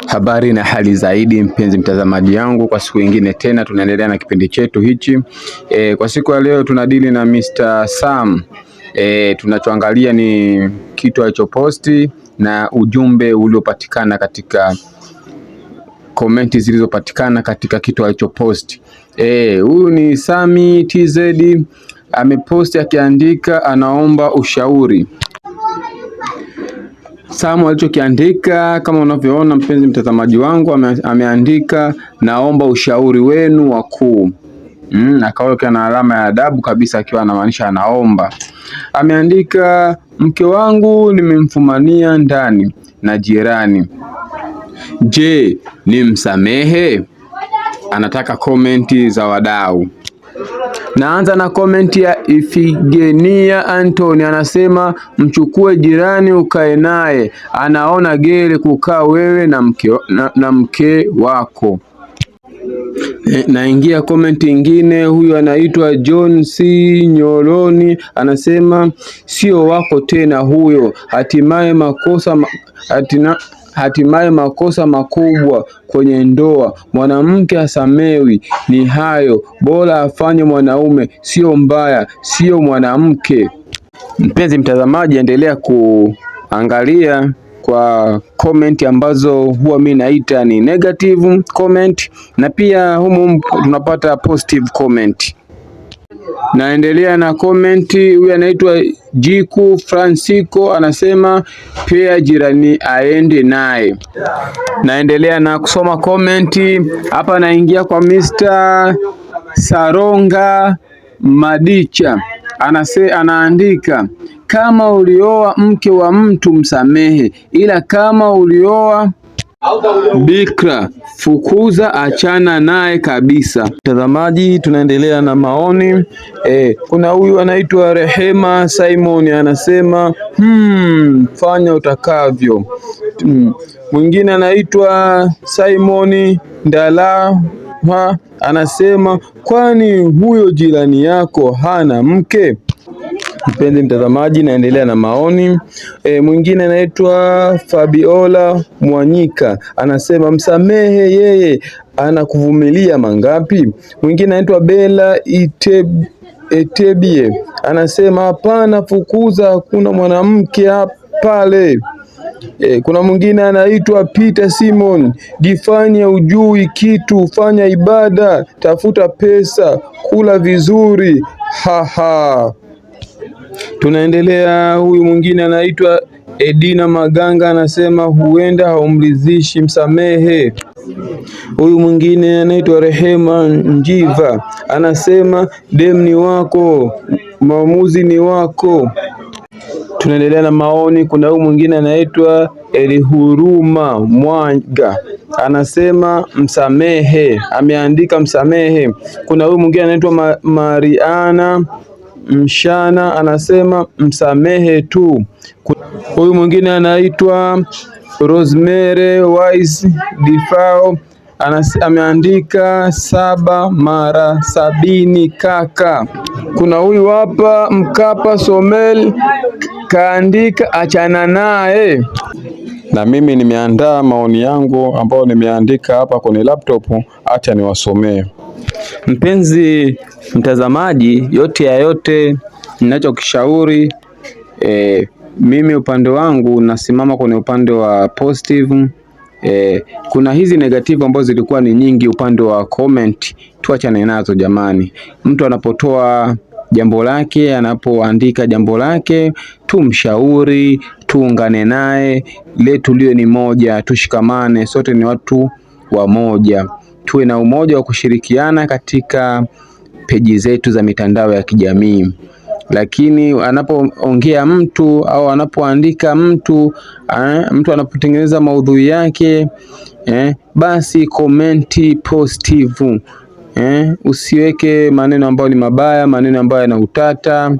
Habari na hali zaidi, mpenzi mtazamaji yangu, kwa siku nyingine tena tunaendelea na kipindi chetu hichi. Kwa siku ya leo tunadili na Mr. Sam. Tunachoangalia ni kitu alichoposti na ujumbe uliopatikana katika komenti zilizopatikana katika kitu alichoposti. Huyu ni Sami TZ ameposti akiandika anaomba ushauri. Samu alichokiandika kama unavyoona mpenzi mtazamaji wangu, ameandika naomba ushauri wenu wakuu. Akaweka na alama ya adabu kabisa, akiwa anamaanisha anaomba. Ameandika mke wangu nimemfumania ndani na jirani, je, nimsamehe? Anataka komenti za wadau. Naanza na komenti ya Ifigenia Anthony, anasema mchukue jirani ukae naye, anaona gere kukaa wewe na mke wako. Naingia komenti ingine, huyu anaitwa John C Nyoroni anasema sio wako tena huyo, hatimaye makosa makubwa kwenye ndoa, mwanamke hasamewi. Ni hayo, bora afanye mwanaume, sio mbaya, sio mwanamke. Mpenzi mtazamaji, endelea kuangalia kwa comment ambazo huwa mi naita ni negative comment, na pia humu tunapata positive comment. Naendelea na comment, huyu anaitwa Jiku Francisco anasema pia jirani aende naye. Naendelea na kusoma comment hapa, naingia kwa Mr. Saronga Madicha anaandika kama ulioa mke wa mtu msamehe, ila kama ulioa bikra fukuza, achana naye kabisa. Mtazamaji, tunaendelea na maoni. Kuna huyu anaitwa Rehema Simon anasema fanya utakavyo. Mwingine anaitwa Simon Ndalama anasema kwani huyo jirani yako hana mke? Mpenzi mtazamaji, naendelea na maoni. Mwingine anaitwa Fabiola Mwanyika anasema msamehe yeye, anakuvumilia mangapi? Mwingine anaitwa Bella Etebie anasema hapana, fukuza, hakuna mwanamke pale. Kuna mwingine anaitwa Peter Simon, jifanye ujui kitu, fanya ibada, tafuta pesa, kula vizuri, haha. Tunaendelea, huyu mwingine anaitwa Edina Maganga anasema huenda haumridhishi, msamehe. Huyu mwingine anaitwa Rehema Njiva anasema dem ni wako, maamuzi ni wako. Tunaendelea na maoni. Kuna huyu mwingine anaitwa Elihuruma Mwaga anasema msamehe, ameandika msamehe. Kuna huyu mwingine anaitwa Mariana Mshana anasema msamehe tu. Huyu mwingine anaitwa Rosemary Wise Difao ameandika 7 mara 70 kaka. Kuna huyu hapa Mkapa Somel kaandika achana naye. Na mimi nimeandaa maoni yangu ambayo nimeandika hapa kwenye laptop, acha niwasomee. Mpenzi mtazamaji, yote ya yote ninachokishauri mimi upande wangu nasimama kwenye upande wa positive. Kuna hizi negative ambazo zilikuwa ni nyingi upande wa comment, tuachane nazo jamani. Mtu anapotoa jambo lake, anapoandika jambo lake, tumshauri, tuungane naye, letu liwe ni moja, tushikamane, sote ni watu wa moja, tuwe na umoja wa kushirikiana katika peji zetu za mitandao ya kijamii. Lakini anapoongea mtu au anapoandika mtu mtu anapotengeneza maudhui yake basi komenti positive usiweke maneno ambayo ni mabaya, maneno ambayo yana utata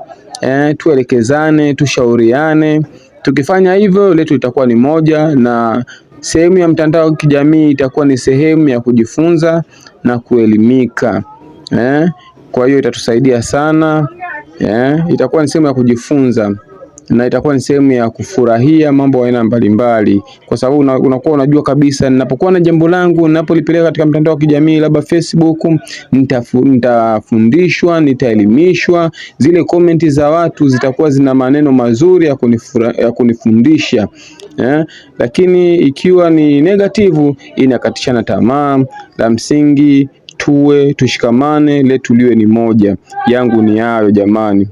tuelekezane, tushauriane. Tukifanya hivyo letu itakuwa ni moja, na sehemu ya mtandao wa kijamii itakuwa ni sehemu ya kujifunza na kuelimika. Kwa hiyo itatusaidia sana itakuwa ni sehemu ya kujifunza. na itakuwa ni sehemu ya kufurahia mambo aina mbalimbali, kwa sababu unakuwa unajua kabisa ninapokuwa na jambo langu, ninapolipeleka katika mtandao wa kijamii labda Facebook, nitafundishwa, nitaelimishwa. Zile komenti za watu zitakuwa zina maneno mazuri ya kunifundisha eh. Lakini ikiwa ni negative inakatishana tamaa. La msingi tuwe tushikamane, letu liwe ni moja. Yangu ni hayo jamani.